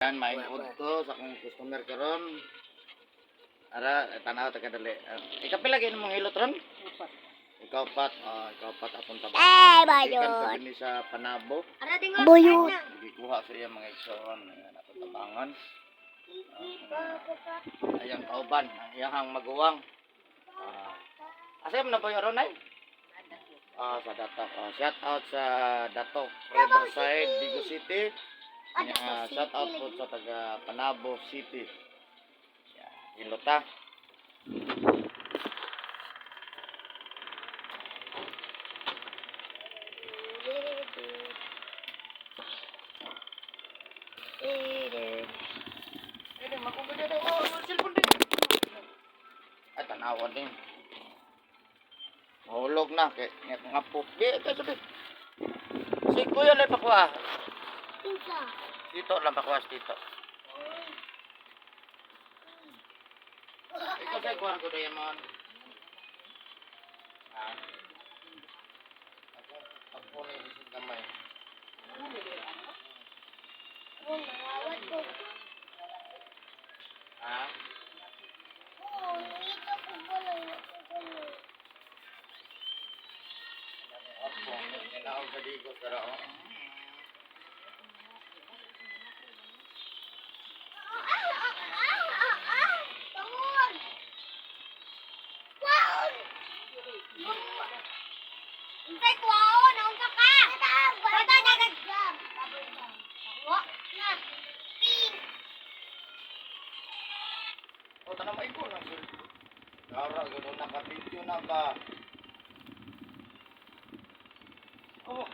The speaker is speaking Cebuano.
Yan, maing udto sa akong customer karon. Ara, tanaw ta kadali. Ah, ikapila gyud mong hilot ron? Ikaw pat, ah, ikaw pat atong tabangan. Eh, Gikan bayot. pa dinhi sa Panabo. Buyot. Gikuha sa iya mga igsoon, ayan atong tabangan. Ah, ayang kauban, ang iyahang maguwang. Ah, asa man na po ron ay? Ah, sa Datok. Ah, shout out sa Datok Riverside, Digo City. Ah, shout out po sa taga Panabo City. Yan, hilot. Ay, tanawa din. Mahulog na. Kay, nga nga po. Di, kay, sabi. Si Kuya lang pakuha. Dito lang pakuha, dito. Ikaw sa kuha ko Diamond. Ah. Ako, pagpunay sa gamay. Ah? Ako, ginaog sa digos, pero oh. Unsay kuwaon, naunsa ka? Bata na nag Wa na. Pink. O, tanong mo ikaw lang, sir. Kara, gano'n, naka-video na ba? Oh.